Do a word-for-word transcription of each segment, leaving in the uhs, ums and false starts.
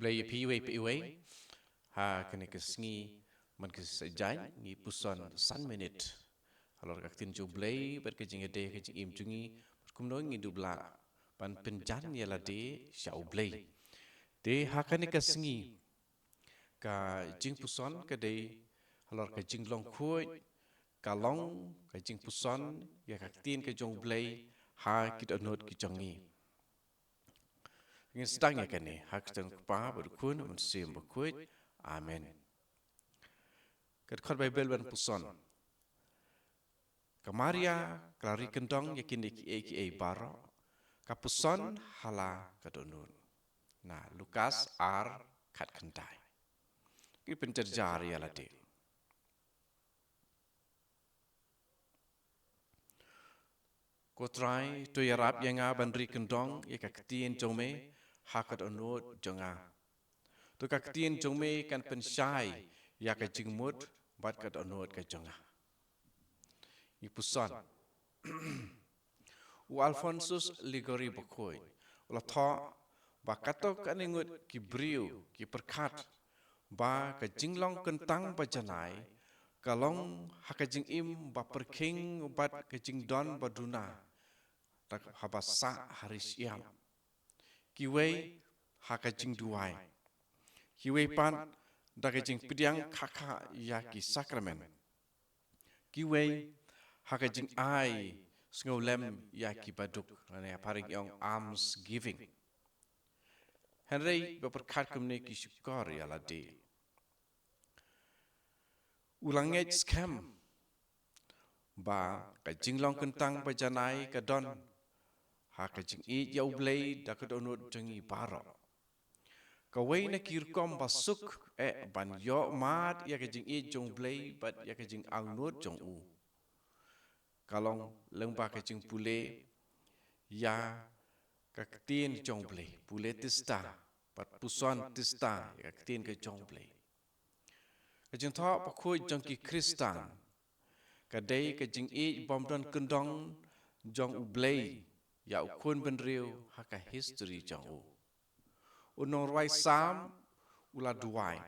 Blei ïa phi iwei pa iwei. Ha kane ka sngi, man ka sngi Saitjaiñ, ngi puson san minit halor ka ktien jong U Blei bad ka jingïadei ka jingim jong ngi, bad kumno ngi dup lah ban pynjan ïa lade sha U Blei. Te ha kane ka sngi, ka jingpuson ka dei halor ka jinglong khuid, ka long ka jingpuson ïa ka ktien ka jong U Blei ha ki dohnud ki jong ngi. Ngin sdang ïa kane ha ka kyrteng U Kpa bad U Khun bad U Mynsiem Bakhuid. Amen. Ka dkhot Baibl ban puson. Ka Maria ka la ri kyndong ïa kine kiei kiei baroh, ka puson ha la ka dohnud. Na Lukas ar khatkhyndai. Ki pynjarjar ïa lade. Ko Trai, to ïarap ïa nga ban ri kyndong ïa ka ktien jong me ha ka dohnud jong nga. To ka ktien jong me kan pynshai ïa ka jingmut bad ka dohnud ka jong nga. Ngi puson. U Alphonsus Liguori Bakhuid u la thoh ba katto katne ngut ki briew ki pyrkhat ba ka jinglong kyntang ba janai ka long ha ka jingim ba pyrkhing bad ka jingdon ba duna, da haba sah ha ri shyiap. Kiwei ha ka jingduwai. Kiwei pat da ka jingpdiang khakha ïa ki sakramen. Kiwei ha ka jingai sngewlem ïa ki baduk, lane ha phareng ong alms giving. Hynrei ba pyrkhat kumne ki shukor ïa lade. U la ngeit skhem ba ka jinglong kyntang ba janai ka don ha ka jingïeit ïa U Blei da ka dohnud jong ngi baroh. Kawei na ki rukom ba suk eh ban ïoh mad ïa ka jingïeit jong U Blei bad ïa ka jingangnud jong u, ka long lyngba ka jingpule ïa ka ktien jong U Blei, pule tista bad puson tista ïa ka ktien ka jong U Blei. Ka jingthoh bakhuid jong ki Khristan ka dei ka jingïeit bym don kyndong jong U Blei ïa u khun bynriew ha ka history jong u. U nongrwai Salm u la duwai,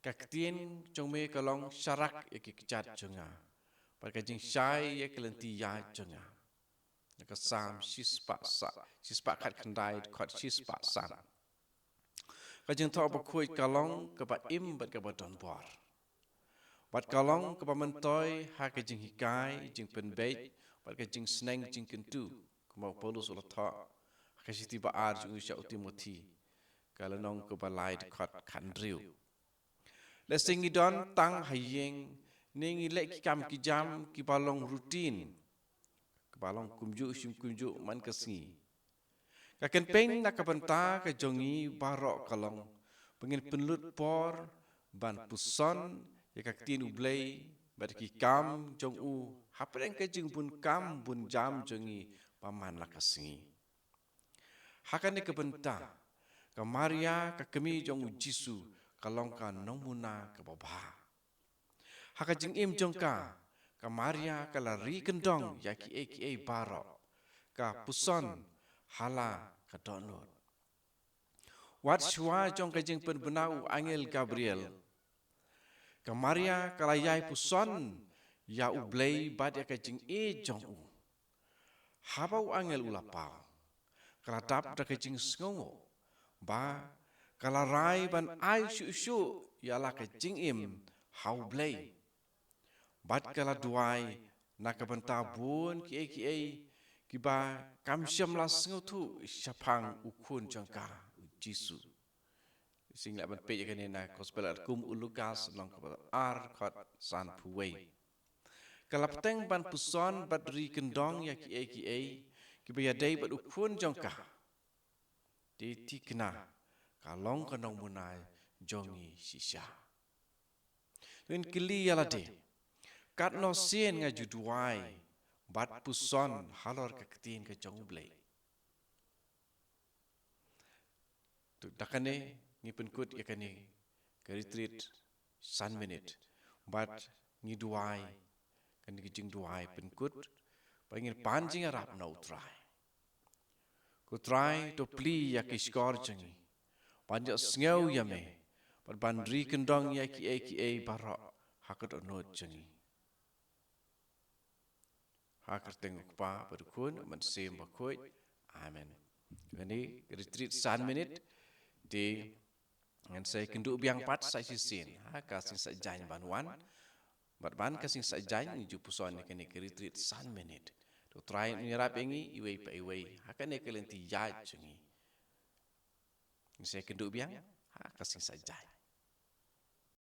ka ktien jong me ka long sharak ïa ki kjat jong nga, bad ka jingshai ïa ki lynti ïaid jong nga. Na ka Salm shispah sa, shispah khatkhyndai, dkhot shispah san. Ka jingthoh bakhuid ka long kaba im bad kaba donbor. Bad ka long kaba myntoi ha ka jinghikai, jingpynbeit bad ka jingsneng jingkyntu, kumba u Paulus u la thoh ha ka shithi ba ar jong u sha u Timothi, ka lynnong kaba lai, dkhot khathynriew. Lehse ngi don tang ha ïing, ne ngi leh ki kam ki jam kiba long routine, kiba long kumjuh shim kumjuh man ka sngi. Ka kynpeng na ka bynta ka jong ngi baroh ka long ba ngin pynlut por ban puson ïa ka ktien U Blei bad ki kam jong u hapdeng ka jingbun kam bun jam jong ngi ba man la ka sngi. Ha kane ka bynta, ka Maria, ka kmie jong U Jisu, ka long ka nongmuna kaba bha. Ha ka jingim jong ka, ka Maria ka la ri kyndong ïa kiei kiei baroh, ka puson ha la ka dohnud. Wat shuwa jong ka jingpynbna u angel Gabriel, ka Maria ka la ïai puson ïa U Blei bad ïa ka jingïeit jong u. Haba u angel u la paw, ka la dap da ka jingsngewnguh, ba ka la rai ban ai shuh shuh ïa la ka jingim ha U Blei. Bad ka la duwai na ka bynta bun kiei kiei kiba kam shym la sngewthuh shaphang u khun jong ka, U Jisu. Sngewbha ban peit ïa kane na Gospel katkum u Lukas, lynnong kaba ar, dkhot sanphew wei. Ka la bteng ban puson bad ri kyndong ïa kiei kiei kiba ïadei bad u khun jong ka. Te thikna, ka long ka nongmuna jong ngi shisha. Ngin kylli ïa lade, katno sien nga ju duwai bad puson halor ka ktien ka jong U Blei? To, da kane ngi pynkut ïa kane ka retreat san minit. Bad ngi duwai, kane ka jingduwai pynkut, bad ngin pan jingïarap na U Trai. Ko Trai, to plie ïa ki shkor jong ngi. ban ïohsngew ïa me, bad ban ri kyndong ïa kiei kiei baroh ha ka dohnud jong ngi. Ha ka kyrteng u Kpa bad u Khun, Mynsiem Bakhuid. Amen. Kane ka retreat san minit, te ngan sa ïakynduh biang pat sa shisien ha ka sngi Saitjaiñ ban wan. Bad ban ka sngi Saitjaiñ ngi ju puson ïa kane ka retreat san minit. To u Trai un ïarap ïa ngi iwei pa iwei ha kane ka lynti ïaid jong ngi. Ngan sa ïakynduh biang ha ka sngi Saitjaiñ.